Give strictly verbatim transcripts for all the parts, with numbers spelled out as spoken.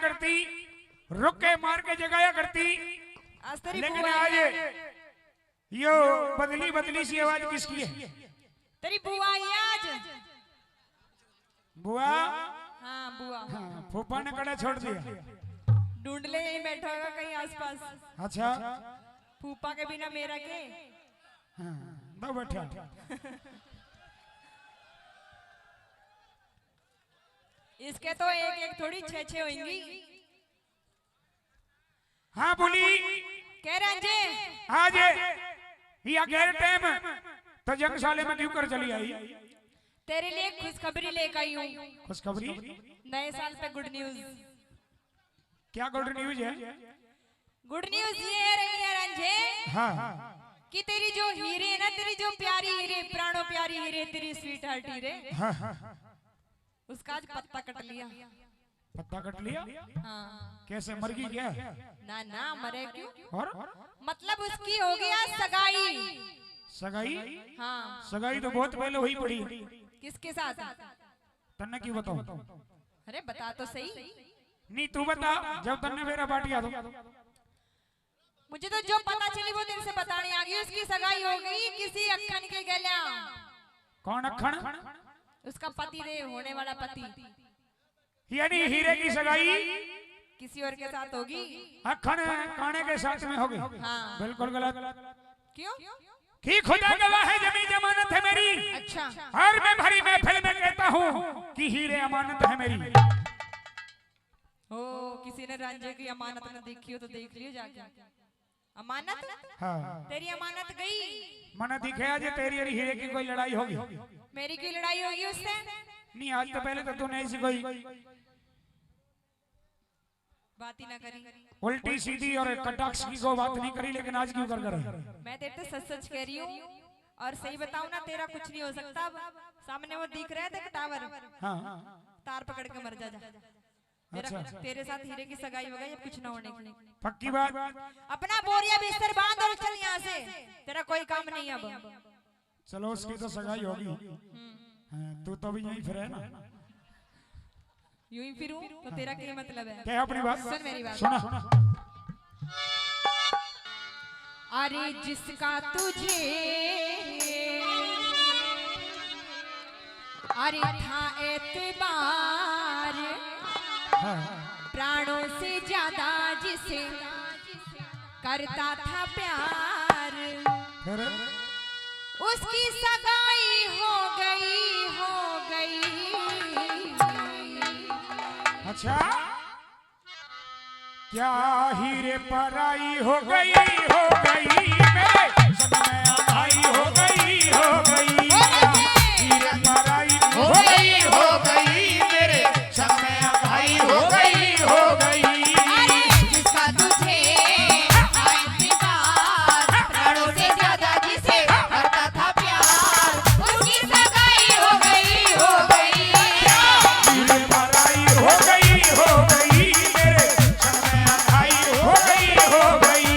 करती, रुक्के मार के जगाया करती। आज तेरी लेकिन बुआ आज आई है। यो बदली बदली सी आवाज किसकी है? तेरी बुआ आई है आज। बुआ? हाँ, बुआ। हाँ, फूफा ने कड़ा छोड़ दिया। ढूंढ ले, यहीं बैठा होगा कहीं आसपास। अच्छा। फूफा के बिना मेरा के? हाँ, दो बैठा। इसके तो एक एक थोड़ी, छह छह होंगी। हाँ बोली। कह रांझे। आज या गैर टाइम तो जंगशाले में क्यों कर चली आई? तेरे लिए खुशखबरी लेकर आई हूँ। खुशखबरी? नए साल पे गुड न्यूज। क्या गुड न्यूज है? गुड न्यूज ये है रही है रांझे, हाँ। कि तेरी जो हीरे है ना, तेरी जो प्यारी हीरे, प्राणों प्यारी हीरे, तेरी स्वीट हार्ट हीरे, हाँ। उसका आज पत्ता कट लिया। पत्ता कट लिया? हाँ। कैसे, मर गई क्या? ना ना, मरे क्यों? और? मतलब उसकी हो गई आज सगाई। सगाई? हाँ। सगाई तो बहुत पहले हुई पड़ी। किसके साथ? तन्ने क्यों बताऊं? अरे बता तो सही। नहीं, तू बता, जब तन्ने मेरा बाटिया तो। मुझे तो जो पता चली वो तेरे से बताने आ गई। उसकी सगाई हो गई किसी अखन के गल्या। कौन अखन? उसका पति देव, होने वाला पति। यानी हीरे की सगाई किसी और के साथ होगी। अखन काने के साथ में होगी। हाँ। बिल्कुल गलत। क्यों? कि खुदा गवाह है, जमी जमानत है मेरी। अच्छा। और मैं भरी महफिल में कहता हूँ कि हीरे अमानत है मेरी। ओ, किसी ने रांझे की अमानत न देखी हो तो देख लियो जाके। अमानत? हाँ। तेरी अमानत गई। मने दिखे आज तेरी और हीरे की कोई लड़ाई होगी। मेरी की लड़ाई होगी उससे? नहीं, आज तो पहले तो तूने ऐसी कोई बात ही ना करी। उल्टी सीधी और कटाक्ष की कोई बात नहीं करी, लेकिन आज क्यों कर कर? मैं तेरे से सच सच कह रही हूँ, और सही बताऊँ ना, तेरा कुछ नहीं हो सकता। अब सामने वो दिख रहा है, देख टावर, हाँ। तार पकड़ के मर जा, जा। तेरा, अच्छा। तेरे साथ हीरे की सगाई हो गई, अब कुछ ना होने की। पक्की बात। अपना बोरिया बिस्तर बांध और चल यहाँ से, तेरा कोई काम नहीं अब। चलो, उसकी तो सगाई होगी। हम्म। हाँ, तू तो भी यहीं फिरे ना। यूं ही फिरूं तो तेरा क्या मतलब है? क्या अपनी बात? सुन मेरी बात। सुना। अरे जिसका तुझे, अरे था एतबार, हाँ। प्राणों से ज्यादा जिसे करता था प्यार। फिर? उसकी सगाई हो गई, हो गई। अच्छा? क्या हीरे पराई हो गई, हो गई, मेरे संग में भाई हो गई, हो गई। हीरे पराई हो गई, हो गई, मेरे संग में भाई हो गई, हो गई। अरे जिसका तुझे था इंतजार, प्राणों से ज्यादा जिसे करता था प्यार, उसकी सगाई हो गई, हो गई। हीरे पराई हो गई, हो गई, मेरे संग में भाई हो गई, हो गई।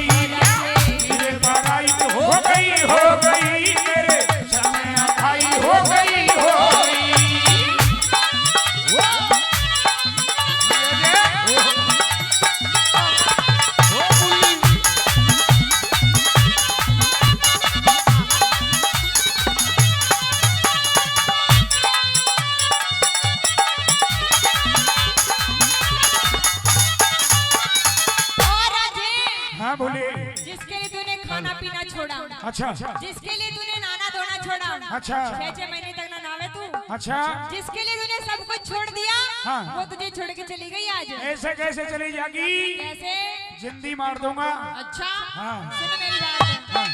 हीरे पराई हो गई, हो गई, मेरे संग में भाई हो गई, हो गई। और राधे, हाँ, बोले। जिसके लिए तूने खाना पीना छोड़ा, अच्छा। जिसके लिए तूने नहाना धोना छोड़ा, अच्छा। छह छह महीने तक ना नहावे तू, अच्छा। जिसके लिए तूने सब कुछ छोड़ दिया, हाँ। वो तुझे छोड़ के चली गई आज। ऐसे कैसे चली जाएगी? कैसे? जिंदी मार दूंगा। अच्छा। हाँ। सुन मेरी बात। हाँ।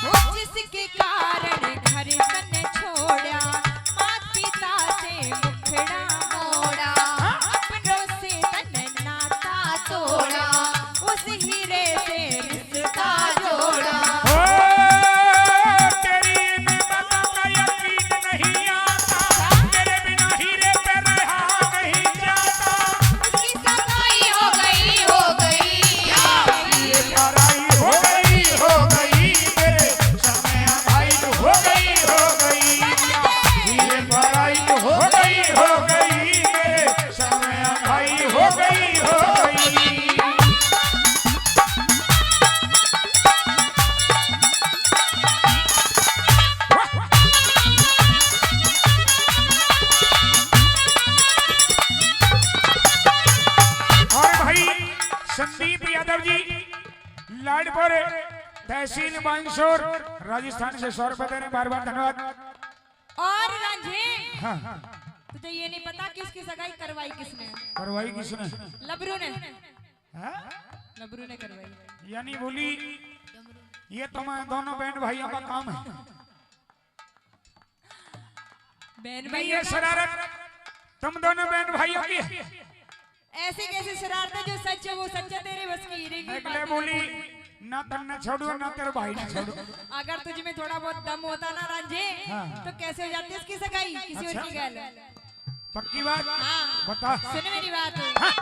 वो जिसके कारण घर तन छोड़ा, मात पिता से मुखड़ा मोड़ा, अपनों से तन नाता तोड़ा, उस हीरे से रिश्ता जोड़ा। ओ, तेरी इन बातों का यकीन नहीं आता, तेरे बिना हीरे पे रहा नहीं जाता। उसकी सगाई लाडपुर, तहसील बांसोर, राजस्थान से सौ रुपए दे रहे हैं, बार बार धन्यवाद। और रांझे, हाँ। तुझे ये नहीं पता किसकी सगाई करवाई किसने? करवाई किसने? लबरू ने। हाँ? लबरू ने करवाई। यानी बोली, ये तो मैं दोनों बहन भाइयों का काम है। बहन नहीं, भाइयों ये का शरारत तुम दोनों बहन भाइयों की है। ऐसी कैसी शरारत है, जो सच है वो सच है, तेरे बस की हीरे की निकले बात बोली, नहीं। ना तन्ने छोड़ू, ना तेरे भाई ने छोड़ू। अगर तुझ में थोड़ा बहुत दम होता ना रांझे, हाँ। तो कैसे हो जाती इसकी सगाई किसी और अच्छा। की गैल? पक्की बात? हाँ। बता। सुन मेरी बात। हाँ।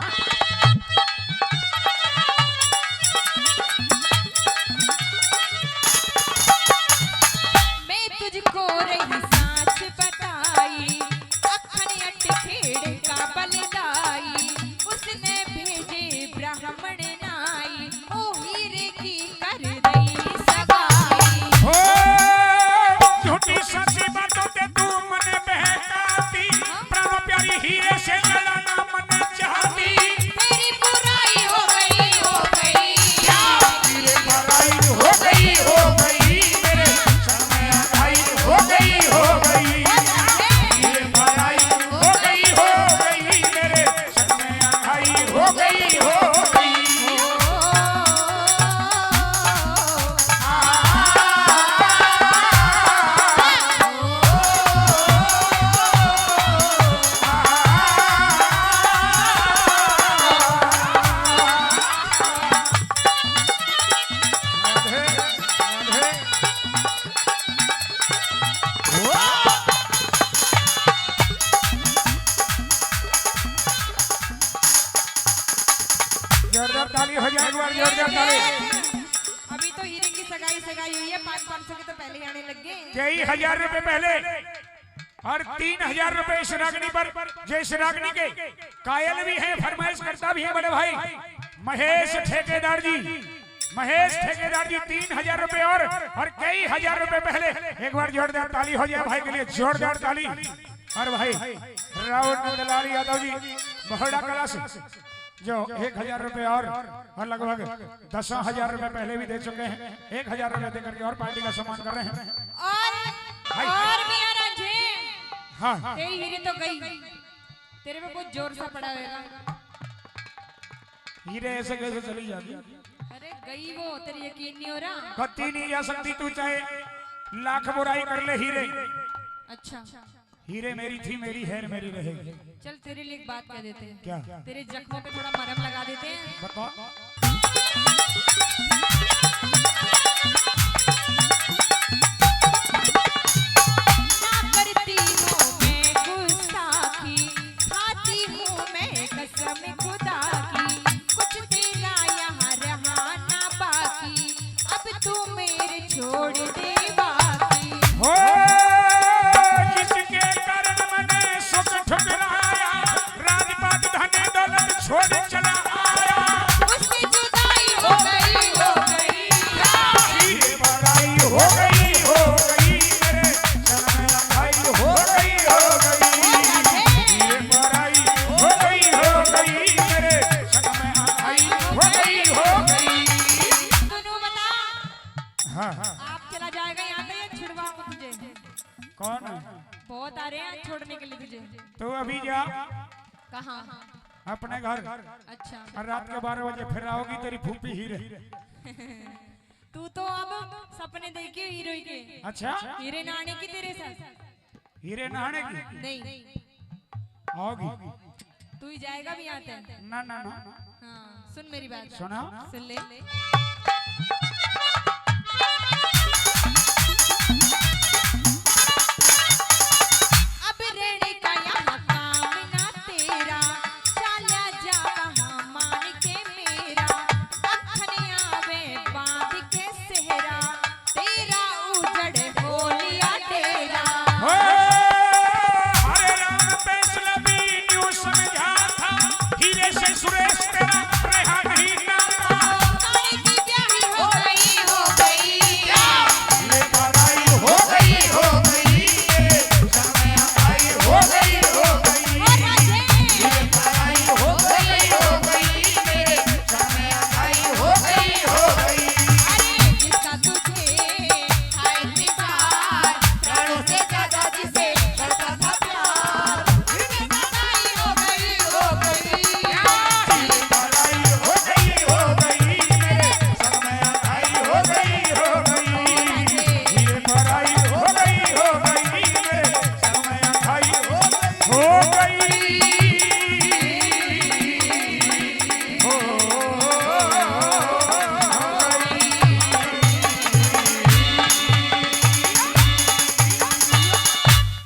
मैं तुझको रही सांच बताई, अखन अट खेड़ का बलदाई, उसने भेजे ब्राह्मण नाई, ओ हीरे की कर रही सगाई। ओ, झूठी सच्ची बातों ते तू मने बहकाती, प्राणों प्यारी हीरे से लड़ाना मन चाहती। तेरी बुराई हो गई, हो गई। क्या? तेरी बुराई हो गई, हो गई, मेरे सर में आगाई हो गई, हो गई। तेरी बुराई हो गई, हो गई, मेरे सर में आगाई हो गई, हो गई। जोरदार ताली हो जाए एक बार, जोरदार ताली। अभी तो हीरे की सगाई, सगाई हुई है, पाँच, पाँच सौ के तो पहले ही आने लग गए। कई हजार रुपए पहले और तीन हजार रुपए इस रागनी पर, जो इस रागनी के कायल भी हैं, फरमाइश करता भी है बड़े भाई महेश ठेकेदार जी। महेश ठेकेदार जी तीन हजार रुपए और, और कई हजार रुपए पहले। एक बार जोरदार ताली हो जाए भाई के लिए, जोरदार ताली। और भाई राहुल नंदलाल यादव जी महोड़ा कला से जो एक हजार रुपए और, और लगभग दस हजार रुपए पहले भी दे चुके हैं, एक हजार रुपए दे करके और पार्टी का सम्मान कर रहे हैं। और, भाई। और मियाँ रांझे, हाँ। तेरी हीरे तो गई, तेरे पे बहुत जोर सा पड़ा होगा। हीरे ऐसे कैसे चली जाती? अरे गई वो, तेरे यकीन नहीं हो रहा? कत्ती नहीं जा सकती, तू चाहे लाख बुराई कर ले हीरे। अच्छा। हीरे मेरी थी, मेरी है, मेरी रहेगी। चल, तेरे लिए एक बात कह देते हैं। क्या? तेरे जख्मों पे थोड़ा मरहम लगा देते हैं। बता। ना करती हूँ मैं गुस्ताखी, खाती हूँ मैं कसम खुदा की, कुछ तेरा यहाँ रहा ना बाकी, अब तू मेरे छोड़ दे बाकी। हो, जिसके कारण मैंने सुख ठुकराया, राजपाट धन दौलत छोड़ चला आया। उसकी जुदाई हो गई, हो गई। हीरे बड़ाई हो गई, हो गई, मेरे सर में रंगाई हो गई, हो गई। हीरे बड़ाई हो गई, हो गई, मेरे सर में रंगाई हो गई, हो गई। दोनों बता। हाँ। आप चला जाएगा यहाँ से, ये छुड़वा तुझे। कौन? बहुत आ रहे हैं छोड़ने के लिए तुझे। तू अभी जा। कहाँ? अपने घर। अच्छा। और रात के बारह बजे फिर आओगी तेरी फूफी हीरे। तू तो अब सपने देखे हीरो के। अच्छा। हीरे नहाने की तेरे साथ। हीरे नहाने की? नहीं। आओगी। तू ही जाएगा भी यहाँ से। ना, ना, ना। हाँ, सुन मेरी बात। सुना। सुन ले।